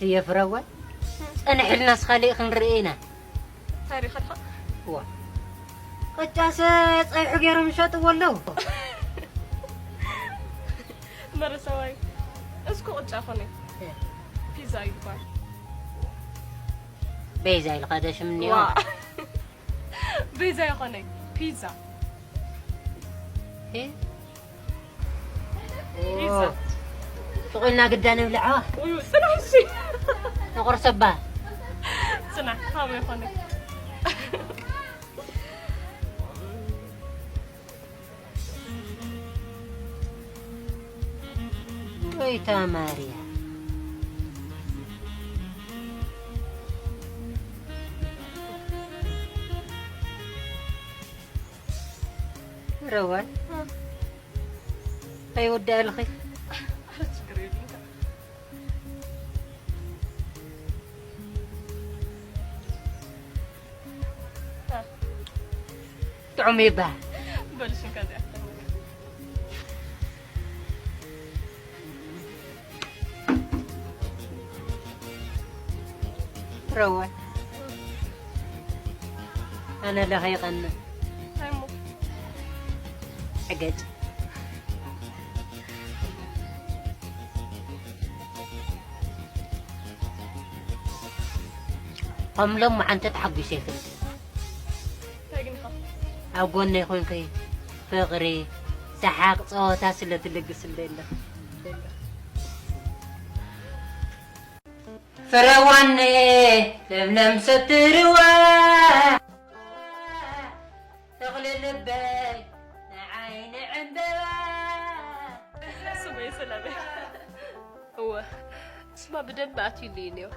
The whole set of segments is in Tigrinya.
እየ ፍረወ። ጸንሕልና ስኻሊእ ክንርኢ ኢና። ታሪኽ ኣድኻ? ዋ። ቅጫሰ ጸብሒ ገይሮም ይሸጥዎ ኣለዉ። መረሰባይ፣ እስኩ ቅጫ ኮነ። እ። ፒዛ ይባል። ቤዛ ኢልካ ዶ ሽም እኒኦ? ዋ። ቤዛ ይኾነ። ፒዛ። እ? ፒዛ። ኦ፣ ጥቑልና ግዳ ንብልዓ። ውይ፣ ጽናሕ እሺ። ንቑርሰባ። ጽናሕ፣ ካበይ ይኾነ? ጎይታ ማርያ። ረዋይ። እ። ኣይወዳእልኺ። ኧረ ችግር የለውም። ጥዑም ይበሃል። በልሽ፣ እንካ እዚኣ። ረወ። ኣነ ለኸ ይቐንእ። እንታይ እሞ? ዕገጭ። ከም ሎማዓንቲ ተሓጒሰ ይፈልጥ። እንታይ ግን ኢኻ? ኣብ ጎነይ ኮንኪ ፍቕሪ፣ ሰሓቕ፣ ጸወታ ስለ ትልግስለይ ኣለኺ። ፍረዋኒ ለምለም ሰትርዋ፣ ተኽሊ ልበይ ንዓይኒ ዕምበባ። ስመይ ሰላመይ። እወ፣ እስማ ብደንብ ኣትዩልይ እኒኦ።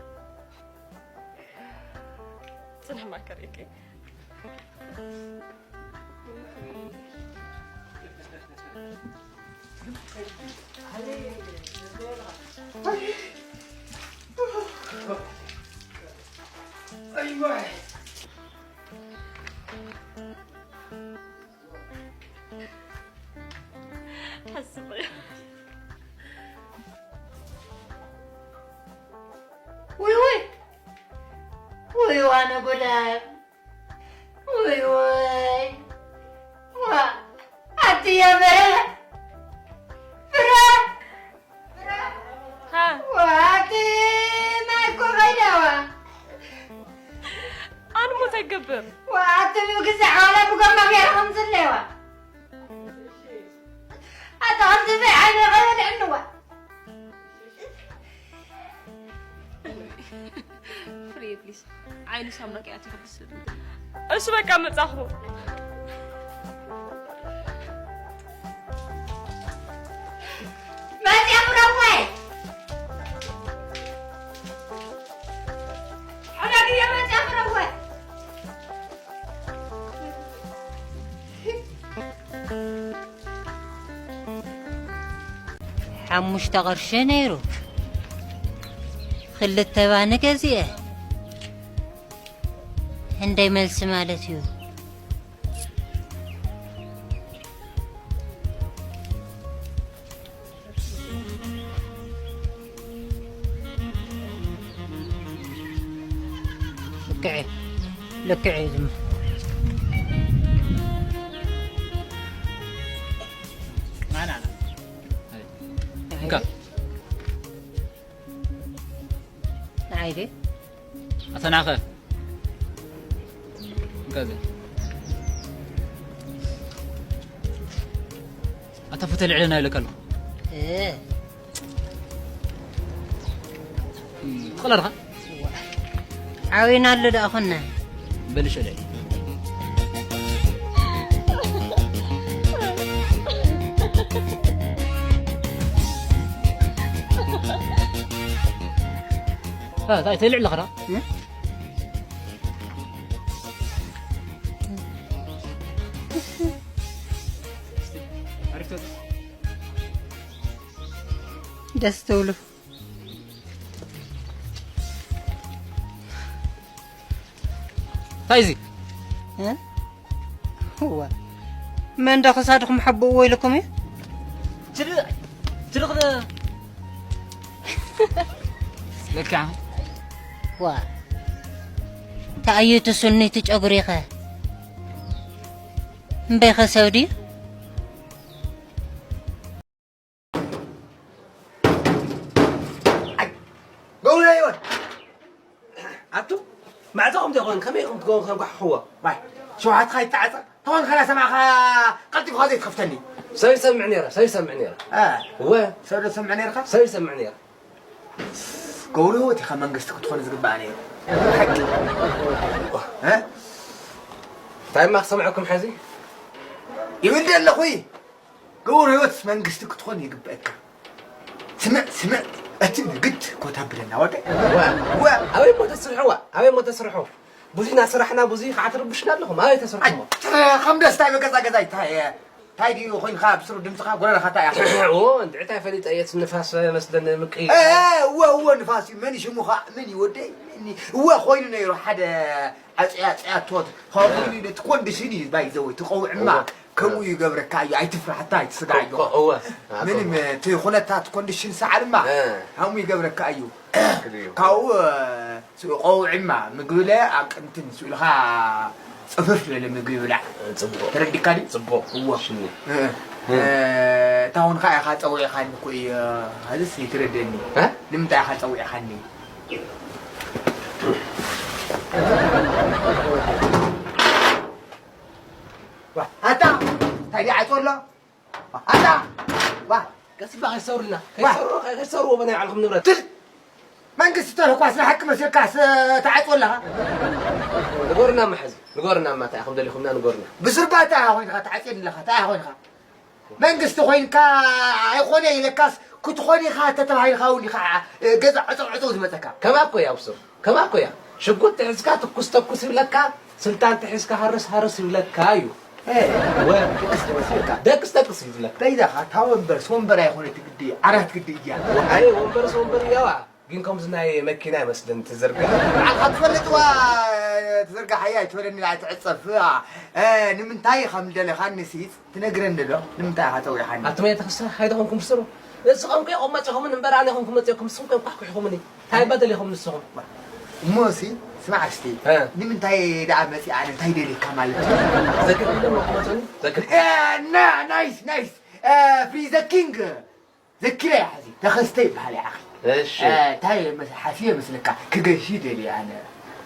ጽንሕ ማከር እከይ። ሓስበዮ። ውይ፣ ውይ። ውይ፣ ዋነ ጎዳይ። ውይ፣ ውይ። ዋ፣ ኣቲ የበረ። ፍረ። ፍረ። ሃ። ዋ፣ ኣቲ ማይ እኮ ከይዳዋ። ኣንሞት ኣይገብር። ዋ፣ ኣቲ ብግዛዕ ዋላ ብጎማ ገይርኹም ዝለዋ። ኣታ ከምዚ ብዓይኒ ኸይወድዕንዋ። ፍርየ፣ ፕሊስ። ዓይኑ ሳሙና ከይኣትዩ ከብስል። እሱ በቃ መጻኹ። መጽያ ፍረወይ። ሐዳግየ መጽያ ፍረወይ። ሓሙሽተ ቅርሺ ነይሩ፣ ክልተ ባኒ ገዚኤ። ህንደይ መልሲ ማለት እዩ። ልክዕ፣ ልክዕ እዩ ዝም-፣ ና፣ ና፣ ና። እንካ። ንዓይ ድዩ? ኣተናኸ። እንካ እዚ። ኣታ ፎቶ ልዕለና ይብለካ ኣለኹ። እ። ትኽእል ኣለኻ? ዓዊና ኣሎ ደኣ ኾንና። በል ሸለል። እ፣ እንታይ ተልዕል ኣለኻ? እ? ደስ ትብሉ። እንታይ እዚ? እ? እዋ። መን ዶ ክሳድኹም ሓብእዎ ኢልኩም እዩ? ትል-፣ ትልኽ-፣ ልክዓ። ዋ፣ ተኣይቱ ሱኒ እቲ ጨጉሪኸ? እምበይኸ ሰብ ድዩ? ኣይ፣ ገብረ ህይወት! ኣቱ፣ ማዕጾ ከም ዘይኮን ከመይ ኢኹም ትገ-፣ ከንኳሕኽዎ? ዋይ፣ ሸውሃትኻ ይተዓጸ። ተኾን ከላ ሰማዕኻ ቀልጢፍኻ ዘይትኸፍተኒ። ሰብ ይሰምዕ ነይረ፣ ሰብ ይሰምዕ ነይረ። እ። እወ። ሰብ ዶ ትሰምዕ ነይርካ? ሰብ ይሰምዕ ነይረ። ገብረ ህይወት ኢኻ መንግስቲ ክትኾን ዝግባእ ነይሩ። ሓቂ። እ? እንታይ እማ ክሰምዐኩም ሕዚ? ይብል ዶ ኣለኹ? ገብረ ህይወት መንግስቲ ክትኾን ይግበአካ። ስምዕ፣ ስምዕ፣ እቲ ንግድ ኮታ ብለና ወደ። ዋ፣ ዋ። ኣበይ እሞ ተስርሑ፣ ዋ? ኣበይ እሞ ተስርሑ? ብዙይ እናሰራሕና ብዙይ ከዓ ትርብሹና ኣለኹም። ኣበይ ተስርሑ ኣይ፣ እሞ? ትረ-፣ ከም ደስታ ይበገዛ ገዛ ይታይ፣ ታይ ድዩ ኮይንካ ብስሩ ድምፅኻ ጎረረኻ እንታይ እያ? ዎ፣ እንድዒ እንታይ ፈሊጠ እየ፣ እቲ ንፋስ መስለኒ ምቅይ። እ፣ እወ፣ እወ፣ ንፋስ እዩ። መን እዩ ሽሙ ኸዓ? መን እዩ ወደይ? መን እዩ? እወ፣ ኮይኑ ነይሩ ሓደ ዓፅያ፣ ዓፅያቶ፣ ኸ-፣ ኮይኑ ነቲ ኮንዲሽን እዩ ባይ ዘወይ፣ ትቐውዕማ። እወ። ከምኡ ይገብረካ እዩ፣ ኣይትፍራሕታ፣ ኣይትስጋዕ እዩ። እኮ፣ እወ። ምንም፣ እቲ ኩነታት ኮንዲሽን ሰዓልማ፣ እ። ከምኡ ይገብረካ እዩ። ትክክል እዩ። ካብኡ፣ እ፣ ስኡ ቀውዒማ፣ ምግብለ ኣብ ቅንትን ስኡ ኢልኻ ጽፍፍ ዝበለ ምግቢ ብላዕ። ጽቡቕ። ተረዲካ ድዩ? ጽቡቕ። እዎ። ሽኒ። እ፣ እ። እ፣ እታ እውን ከኣ ኢኻ ጸዊዕኻኒ እኮ እዩ። ሀዝስ ይትረደኒ። እ? ንምንታይ ኢኻ ጸዊዕኻኒ? ዋ፣ ኣታ፣ እንታይ ድኣ ይዓጽዎ ኣሎ? ኣታ፣ ዋ። ቀስ ኢልካ ከይትሰብሩልና። ዋ። ከይትሰብሩ-፣ ከይትሰብርዎ በናይ ባዕልኹም ንብረት። ትል-፣ መንግስቲ ተለኳስ ንሓቂ መሲልካስ ትዓጽዎ ኣለኻ? ንገሩና እማ ሕዚ። ንገሩና እማ እንታይ ኢኹም ደሊኹምና ንገሩና። ብስርባ እንታይ ኢኻ ኮይንካ ትዓጽየኒ ኣለኻ? እንታይ ኢኻ ኮይንካ? መንግስቲ ኮይንካ ኣይኾነ ኢለካስ ክትኾን ኢኻ ተተባሂልካ እውን ኢኻ፣ እ፣ ገዛ ዕጽው ዕጽው ዝመጸካ። ከማኮ እያ ብስሩ። ከማኮ እያ። ሽጉጥ ሒዝካ ትኩስ ተኩስ ይብለካ፣ ስልጣን ተሒዝካ ሃርስ ሃርስ ይብለካ እዩ። እ፣ ወ-፣ ደቅስ ደቅስ ይብለካ። ደቅስ ደቅስ ይብለካ። በይዛኻ እታ ወንበርስ ወንበር ኣይኮነት ግዲ፣ ዓራት ግዲ እያ። ኣይ፣ ወንበርስ ወንበር እያዋ። ግን ከምዚ ናይ መኪና ይመስልን ትዝርጋሕ። ንዓኻ ትፈልጥዋ ትዝርጋሕ እያ፣ ኣይትበለኒ፣ ኣይትዕጸፍ። እ፣ ንምንታይ ከም ደለኻኒ ሲጽ ትነግረኒ ዶ? ንምንታይ ኢኻ ጸዊዕኻኒ? ኣቱም እየ ተኸስተ፣ ሃይደ ኾንኩም ብስሩ። ንስኹም ከ ይኹም መጺኹምን እምበር፣ ኣነ ኹም ክመጽእኩም፣ ንስኹም ከ ኳሕኩሕኹምኒ። እንታይ እባ ደሊኹም ንስኹም? እሞ ሲ፣ ስማዕ እስቲ፣ እ። ንምንታይ ደኣ መጺኣ ኣነ እንታይ ደሊካ ማለት እዩ? ዘክር ክብሎ እሞ ክመጹኒ? ዘክር። እ፣ ና፣ ናይስ፣ ናይስ። እ፣ ፍሪ ዘ ኪንግ። ዘኪረ እያ ሕዚ። ተኸስተ ይበሃል እያ፣ ኣኺ። እሺ። እ፣ እንታይ መስ-፣ ሓሲበ መስለካ? ክገሺ ደልየ ኣነ።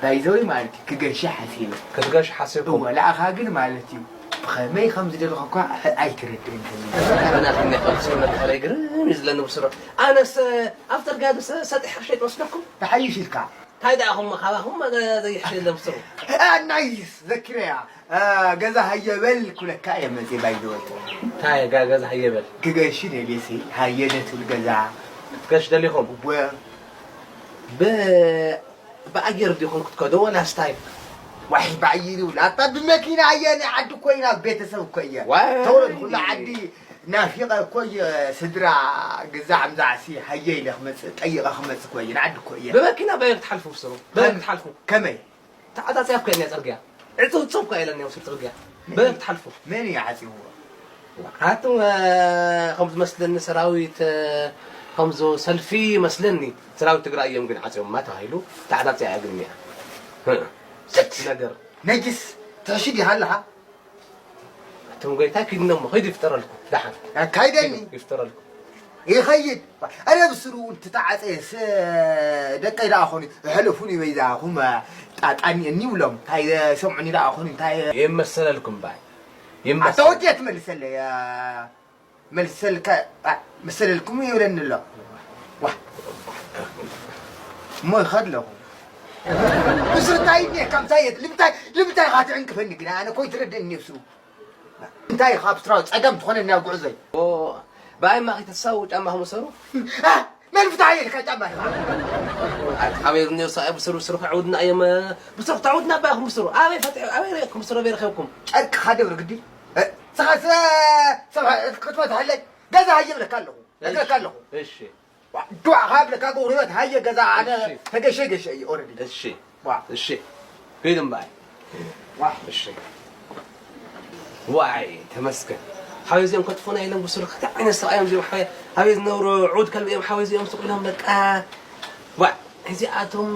ባይዘወይ ማለት እዩ፣ ክገሺ ሓሲበ። ክትገሺ ሓሲብኩም? እወ፣ ለኣኻ ግን ማለት እዩ። ብኸመይ ከም ዝደለኹ እኳ ኣ-፣ ኣይትረድእን ከመይ። ኣረ ናትኒ ካብ ዝሰመካ ግርም እዩ ዝለኒ ብስሩ። ኣነስ ኣብ ጽርግያ ሰ-፣ ሰጢሕ ክሸይጥ መስለኩም? ተሓይሽ ኢልካ። እንታይ ደኣ ኹም ካባኹም ዘይሕሸ ዘብስሩ? እ፣ ናይስ፣ ዘኪረያ። እ፣ ገዛ ሃየ በል ኩለካ እየ መጽየ ባይዘወይ። እንታይ ጋ-፣ ገዛ ሃየ በል? ክገሺ ደልየሲ፣ ሃየ ደትብል ገዛ። ክትገሽ ደሊኹም? ወ- ብ-፣ ብኣየር ዲኹም ክትከዶ ወላ ስታይ? ዋይ፣ ብኣየር ይብላ። ኣታ ብመኪና እየ፣ ናይ ዓዲ እኮ ኢና፣ ቤተሰብ እኮ እየ። ዋይ። ተወለድኩላ ዓዲ ናፊቐ እኮ እየ፣ ስድራ ግዛዕ ምዛዕሲ ሃየ ኢለ ክመጽእ፣ ጠይቐ ክመጽእ እኮ እየ፣ ንዓዲ እኮ እየ። ብመኪና በየር ትሓልፉ ብስሩ? በየር ትሓልፉ? ከመይ? ተዓጻጽያ እኮ እያ ጽርግያ። ዕጽው ጽው እኮ ኢለን እዮም ጽርግያ። በየር ትሓልፉ? መን እዩ ዓጺውዎ? ኣቱም፣ እ፣ ከም ዝመስለኒ ሰራዊት፣ እ፣ ከምዞ ሰልፊ መስለኒ። ሰራዊት ትግራይ እዮም ግን ዓጺዎማ ተባሂሉ። ተዓጻጽያ እያ ግን እኒኣ። እ፣ ሰልፊ ነገር። ነጅስ፣ ትሕሺ ዲኻ ኣለኻ? ኣቱም ጎይታ ኪድኖ እሞ፣ ኸይዱ ይፍጠረልኩም። ደሓን። ኣካይደኒ። ይፍጠረልኩም። ይኸይድ። ኣረ ብስሩ እውን ትተዓፀየስ፣ ደቀይ ደኣ ኾኑ፣ ሕለፉኒ በይዛኹም፣ ጣጣኒ እኒ ብሎም። እንታይ ሰምዑኒ ደኣ ኾኑ፣ እንታይ የመሰለልኩም ባይ። የመሰለ- ኣታ ወዲ ትመልሰለይ፣ ያ መልሰልካ፣ ኣ፣ መሰለልኩም ይብለኒ ኣሎ። ዋ። እሞ ይኸድ ኣለኹ። ብስሩ እንታይ እኒኤ፣ ካብ እንታይ የት-፣ ልምታይ፣ ልምታይ ኢኻ ትዕንቅፈኒ ግና፣ ኣነ እኮ ይትረድእኒ ብስሩ። እንታይ ኢኻ ብስራው ጸገም ትኾነኒ ኣብ ጉዕዞይ? ኦ፣ ብኣይ ማኺ ተሳው ጫማ ክምሰሩ? ኣ፣ መን ፍታሕ ኢልካ ጫማ ኢኻ? ኣቲ ሓበይ ዝኒኦ ሰብኣይ ብስሩ፣ ብስሩ ከዕውድና እዮም፣ ብስሩ ክተዕውድና ባኹም ብስሩ። ኣበይ ፈትሑ፣ ኣበይ ርኤኩም ብስሩ፣ ኣበይ ረኸብኩም? ጨርቅኻ ደብሪ ግዲ። እ፣ ስኻ፣ ስኻ፣ ስኻ ክትፈትሐለይ ገዛ ሃየ እብለካ ኣለኹ። ነግረካ ኣለኹ። እሺ። ዋ፣ ዱዓ ካብ ለካ ጎረቤት ሃየ ገዛ ኣነ እሺ። ተገሸ ገሸ እዩ ኦረዲ። እሺ። ዋ። እሺ። ሂድ እምበኣይ። ዋ። እሺ። ዋይ፣ ተመስገን። ሓወይ እዚኦም ከጥፉና ኢሎም ብስሩ፣ እንታይ ዓይነት ሰብኣይ እዮም እዚኦም ሓወይ? ኣበይ ዝነብሩ ዑድ ከልቢ እዮም ሓወይ እዚኦም ስቕ ኢሎም በቃ። ዋ። እዚኣቶም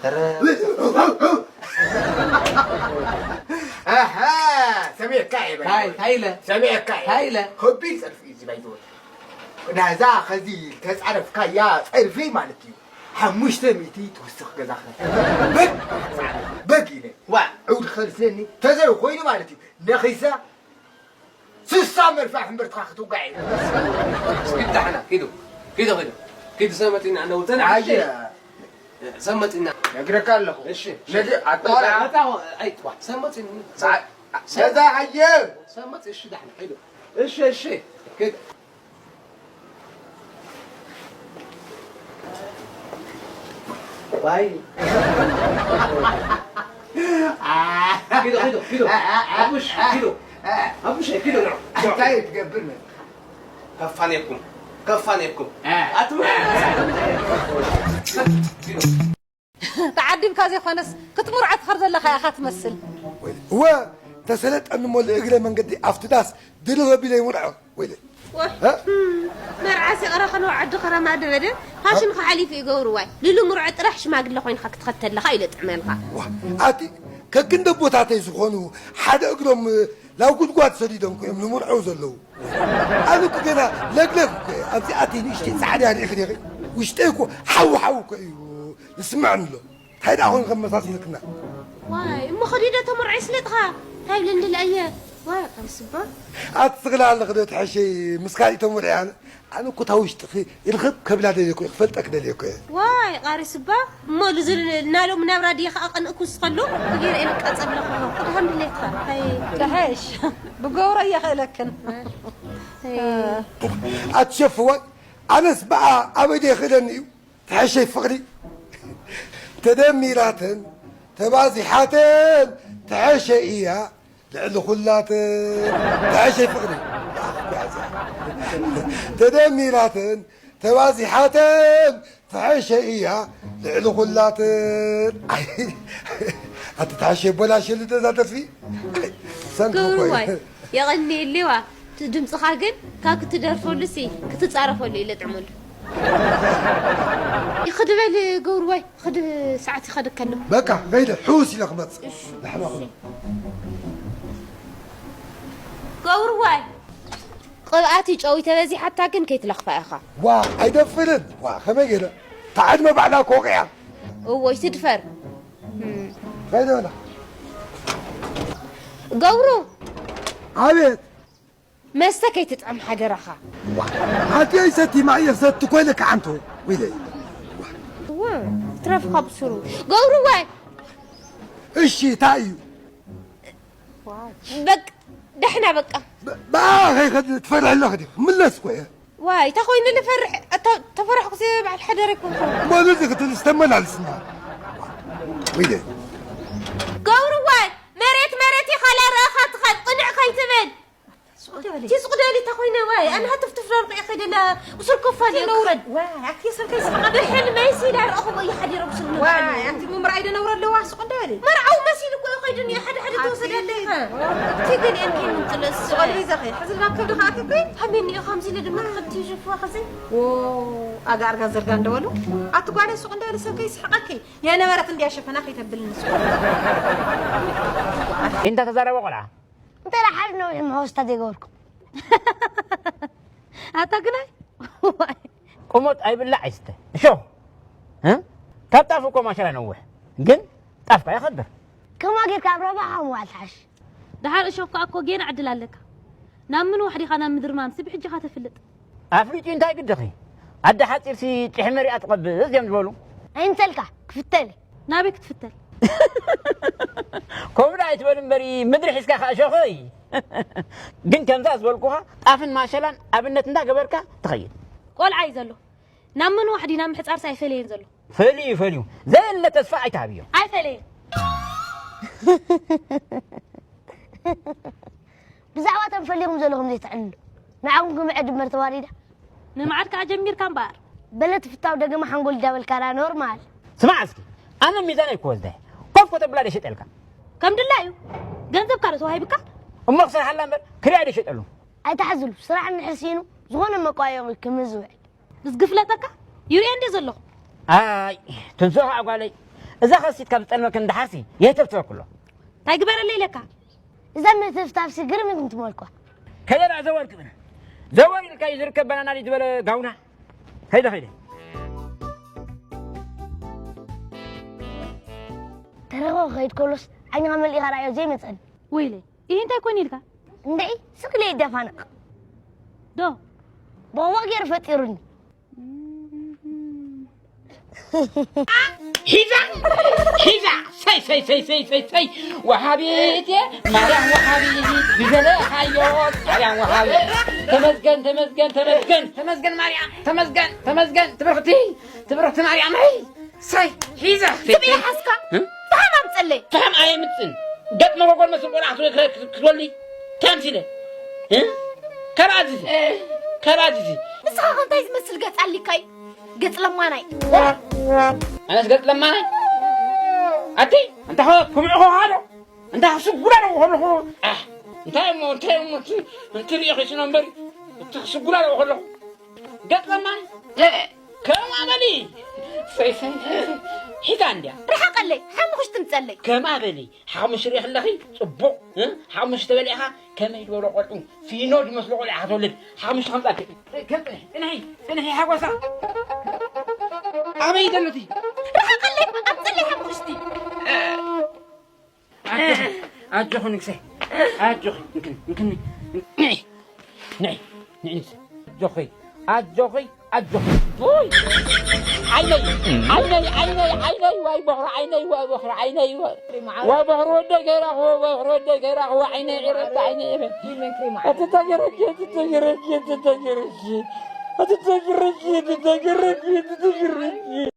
ረ- ኣሃ፣ ሰሚዕካ እየ በል። ታይ፣ ታይ ኢለ? ሰሚዕካ እየ። ታይ ኢለ? ከቢድ ጸርፊ እዩ እዚ ባይዘወ። ናዛ ኸዚ ተጻረፍካያ ጸርፊ ማለት እዩ። ሓሙሽተ ሚእቲ ትውስኽ ገዛኸ። በግ፣ በግ ኢለ። ዋ። ዕውድ ኸልስለኒ ተዘይ ኮይኑ ማለት እዩ። ነኺሳ ስሳ መርፍእ ሕምብርትኻ ክትውጋዕ እዩ። እስኪ ዳሕና፣ ኪዱ፣ ኪዱ፣ ኪዱ። ኪዱ ሰብ መጺና፣ ኣነ ውልተን ኣየ። ዓሽ። ሰብ መጺና። ነግረካ ኣለኹ። እሺ። ነዚ ኣጣራ። ኣጣራ፣ ኣይ፣ ዋ፣ ሰብ መጺና። ሳ-፣ ሰብ ገዛ ሃየ። ሰብ መጺ፣ እሺ፣ ዳሕና፣ ኪዱ። እሺ፣ እሺ። ኪዱ። ዋይ። ኪዱ፣ ኪዱ፣ ኪዱ። ኣቡሽ፣ ኪዱ። ኣቡሽ፣ ኪዱ፣ ኖ። እንታይ ትገብር መ-? ከፋኔኩም፣ ከፋኔኩም። ኣትሙ-፣ ኪዱ። ተዓዲምካ ዘይኮነስ ክትምርዖ ትኸድ ዘለኻ ኢኻ ትመስል። እወ፣ ተሰለጠኒ እሞ ልእግረ መንገዲ ኣብቲ ዳስ ድርብ ኣቢለ ይምርዖ። ወይለ። ወ-፣ እ? መርዓስ ይቕረ ከነው ዓዲ ኸረማ ደበደ ፋሽንኻ ሓሊፉ ይገብርዋይ። ልልምርዖ ጥራሕ ሽማግለ ኮይንካ ክትኸተለኻ እዩ ለጥዕመልካ። ዋ፣ ኣቲ ከክንደ ቦታተይ ዝኾኑ ሓደ እግሮም ናብ ጉድጓድ ሰዲዶም እኮ እዮም ልምርዐው ዘለዉ። ኣነ እኮ ገና ለግለግ እኮ እየ። ኣብዚ ኣቲ ንእሽተይ ጻዕዳ ርኢኺ ዲኺ? ውሽጠይ እኮ ሓው ሓው እኮ እዩ ዝስምዐኒ ኣሎ። እንታይ ደኣ ኮይኑ ከመሳስልክና? ዋይ፣ እሞ ኸዲደ ተመርዐይ ስለጥኻ እንታይ ብለ እንድለ እየ? ዋይ፣ ቀምስባ። ኣትስኽላ ኣለኽ ዶ ትሐሸይ ምስ ካልእ ተመርዐይ ኣነ? ኣነ እኮ እታ ውሽጥኺ ርኽብ ከብላ ደልየ እኮ እየ፣ ክፈልጠክ ደልየ እኮ እየ። ዋይ፣ ቃሪስባ። እሞ ልዝል ናሎም ናብራ ድየ ኸኣ ቀንእኩ ዝኸሉ? ክጌር ኤልቃ ጸብለኹ። ቅድሃም ድሌትካ። እንታይ? ትሐሽ። ብገብሮ እየ ኽእለክን። ኣይ። ኣትሸፍዋይ፣ ኣነስ ብኣ ኣበይ ደይ ኽእለኒ እዩ? ትሐሸይ ፍቕሪ ተደሚራተን ተባዚሓተን ትሐሸይ እያ ልዕሊ ኹላተን። ትሐሸይ ፍቕሪ ተደሚራተን ተባዚሓተን ትሐሸይ እያ ልዕሊ ኹላተን። ኣይ፣ ኣቲ ትሐሸይ ቦላሸ ልደዛ ደርፊ። ኣይ፣ ሰንኪ እኮ እዩ። ገብርዋይ፣ የቐንየልዋ። እቲ ድምፅኻ ግን ካብ ክትደርፈሉሲ ክትፃረፈሉ እዩ ለጥዕመሉ። ይኽድ በል ገብርዋይ፣ ኽድ ሰዓት ይኸደካ ኣሎ። በቃ፣ ከይደ፣ ሕውስ ኢለ ክመጽእ። እሺ። ደሕና ኹን። ገብርዋይ፣ ቅብኣት እዩ ጨው ተበዚሓታ ግን ከይትለኽፋ ኢኻ። ዋ፣ ኣይደፍርን። ዋ፣ ከመይ ገይረ? እታ ዕድመ ባዕላ ኮቕ እያ። እወ፣ ይትድፈር። ከይደ በላ። ገብሩ። ኣቤት። መስተ ከይትጥዕም ሓደራኻ። ኣቲ ኣይሰቲ ማየ ሰቲ ኮይነ ከዓንቶ። ወይለይ። እወ፣ ትረፍኻ ብስሩ። ገብርዋይ። እሺ፣ እንታይ እዩ? በቃ፣ ደሕና በቃ። ብ-፣ ብኣ ከይኸድ ትፈርሒ ኣለኺ ዲኺ? ክምለስ እኮ እየ። ዋይ፣ እንታይ ኮይኑ ልፈርሕ? ኣታ-፣ ተፈራሕኩ ሲ በዓል ሓደረ እኮ። እሞ ነዚ ክትብል ዝተመላልስና። ወይለይ። ገብርዋይ፣ መሬት መሬት ኢኻ ላረኣኻ ትኸድ፣ ቅንዕ ከይትብል። ሱቕ ደበሊ። እቲ ሱቕ ደበሊ እንታይ ኮይነ? ዋይ፣ ኣነ ሃተፍተፍ ዳርኩ እየ ከይደ፣ ላ ቁስል ኮፋ እየ ነውረ። ክኸድ። ዋይ፣ ኣቲ ሰብከይ ስቕ ደበሊ። ብሕልመይ ሲ ዳርኣኹ እየ ሓዲረ ቁስል ነውረ። ዋይ፣ ኣቲ ምምርኣይ ዶ ነውረ ኣለዋ? ሱቕ ደበሊ። መርዓዊ መሲሉ እኮ እዩ ከይዱ እኒኦ፣ ሓደ ሓደ ኣቲ ተወሰደ ኣለኻ። እቲ ገሊአን ከይምንጥለስ። ሱቕ ደበሊ ዘኸ፣ ሕዚ ናብ ከብድኻ ኣትዩ እኮ እዩ። ሃሜኒ እዩ ከምዚ ኢለ ድማ ክኸድ ትይዝፍዋ ኸዚ። ዎ፣ ኣጋ ኣርጋ ዘርጋ እንደበሉ። ኣቲ ጓለይ ሱቕ ደበሊ ሰብከይ ይስሕቐኪ። የነበረት እንዲያ ሸፈና ከይተብልኒ ሱቕ። እንዳ ተዛረበ ቆልዓ። እንታይ ደኣ ሓደ ነዊሕ መወስታ ዘይገበርኩም? ኣታ ግናይ። ቁሞት ኣይብላዕ ኣይስተ። እሾኽ። እ? ካብ ጣፍ እኮ ማሸላ ነውሕ። ግን ጣፍካ ይኸብር። ከምኣ ጌርካ ኣብ ረብሓኻ ምውዓል ትሓሽ። ደሓር እሾኽ ከኣ እኮ ጌና ዕድል ኣለካ። ናብ ምን ዋሕዲኻ ናብ ምድሪ ማምሲ ብሕጂኻ ተፍልጥ። ኣፍሊጡ እንታይ ግድኺ? ኣደ ሓጺርሲ ጭሕመ ሪኣ ትቐብዝ እዮም ዝበሉ። ኣይምሰልካ፣ ክፍተል። ናበይ ክትፍተል? ከምኡ ደኣ ኣይትበል እምበሪ፣ ምድሪ ሒዝካ ከኣ ሸኾይ። ግን ከምዛ ዝበልኩኻ ጣፍን ማሸላን ኣብነት እንዳገበርካ ትኸይድ። ቆልዓ እዩ ዘሎ። ናብ ምንዋሕ ድዩ ናብ ምሕጻርስ ኣይፈለየን ዘሎ። ፈልዩ፣ ፈልዩ። ዘየለ ተስፋ ኣይትሃብዮ። ኣይፈለየን። ብዛዕባ እቶም ፈሊኹም ዘለኹም ዘይትዕልሉ። ንዓኹም ክምዕድ እምበር ተዋሪዳ። ንምዓድ ከኣ ጀሚርካ እምበኣር። በለ ትፍታው ደገመ ሓንጎል ዳበልካ ደኣ ኖርማል። ስማዕ እስኪ፣ ኣነ ሚዛን ኣይኮ ወስደ። ኮፍ ከተብላ ደሸጠልካ። ከም ድላዩ። ገንዘብካ ዶ ተዋሂብካ? እሞ ክሰርሓላ እምበር ክሪኣ ደሸጠሉ። ኣይትሓዝሉ፣ ስራሕ እንድሕር ሲኢኑ ዝኾነ መቋየቒ ክምዝ ውዕል። ምስ ግፍለተካ ይርእየ እንድየ ዘለኹ። ኣይ ትንስኦ ከዓ ጓለይ፣ እዛ ከሲት ካብ ዝጠልመክን ድሓርሲ የህተብትበክሎ። እንታይ ግበረለይ ኢለካ? እዛ ምትፍታፍሲ ግርም እንትን ትመልኳ። ከይደ ደኣ ዘወር ክብል። ዘወር ኢልካ እዩ ዝርከብ ባናና ድዩ ዝበለ ጋውና። ከይደ ከይደ። ተረኸ ከይድ ከሎስ ዓይንኻ መሊእኻ ርኣዮ ዘይመፀኒ። ወይለይ፣ ይህ እንታይ ኮን ኢልካ? እንደይ ስክለ ይደፋነቕ። ዶ? በዋ ገይሩ ፈጢሩኒ። ሒዛ ሒዛ ሰይ ሰይ ሰይ ሰይ ሰይ ሰይ ወሃቢት ማርያም ወሃቢት ብዘለኻዮ ማርያም ወሃቢት። ተመስገን ተመስገን ተመስገን ተመስገን ማርያም ተመስገን ተመስገን ትብርኽቲ ትብርኽቲ ማርያመይ። ሰይ ሒዛ ስሚ ሓስካ እ? ብሃም ኣምፀለይ። ብሃም ኣየምፅን። ገጥ መጎጎል መስል ቆልዓ ክትወ- ክትወሊ ታምሲለ እ? ከብኣዝዚ ከብኣዝዚ። ንስኻ ከ እንታይ ዝመስል ገፅ ኣሊካይ? ገጽ ለማናይ። ኣነስ ገጽ ለማናይ ኣቲ እንታ ክምዕኹ ሃሎ እንታ ክስጉዳ ነው ከለኹ ኣህ፣ እንታይ እሞ እንታይ እሞ እቲ እቲ ርእዮ ኺስኖ እምበር እቲ ክስጉዳ ነው ከለኹ ገጽ ለማናይ ከማ በሊ ሰይ ሰይ ሰይ ሒታ እንድያ ርሓቐለይ ሓሙኽሽ ትምጸለይ ከማ በሊ ሓሙሽ ርኢ ኣለኺ ጽቡቕ እ? ሓሙሽ ተበሊዕኻ ከመይ ዝበሎ ቆልዑ ፊኖ ዝመስሉ ቆልዑ ኢኻ ትወልድ ሓሙሽ ከምጻት ጽንሒ ጽንሒ ሓጎሳ ኣበይ ዘሎ እቲ ርሓቐለይ ኣብ ጽለይ ሓሙኽሽቲ ኣጆኺ ኣጆኺ ንግሰይ ኣጆኺ እንክን እንክን ነይ ነይ ነይ ንግሰይ ኣጆኺ ኣጆኺ ኣጆኺ ውይ ዓይነይ ዓይነይ ዓይነይ ዓይነይ ዋይ በኽሪ ዓይነይ ዋይ በኽሪ ዓይነይ ዋይ በኽሪ ወደይ ከይራኽቦ በኽሪ ወደይ ከይራኽቦ ዓይነይ ዒረታ ዓይነይ ዒረ ኣትተጅረኪ ኣትተጅረኪ ኣትተጅረኪ ኣትተጅረኪ ኣትተጅረኪ ኣትተጅረኪ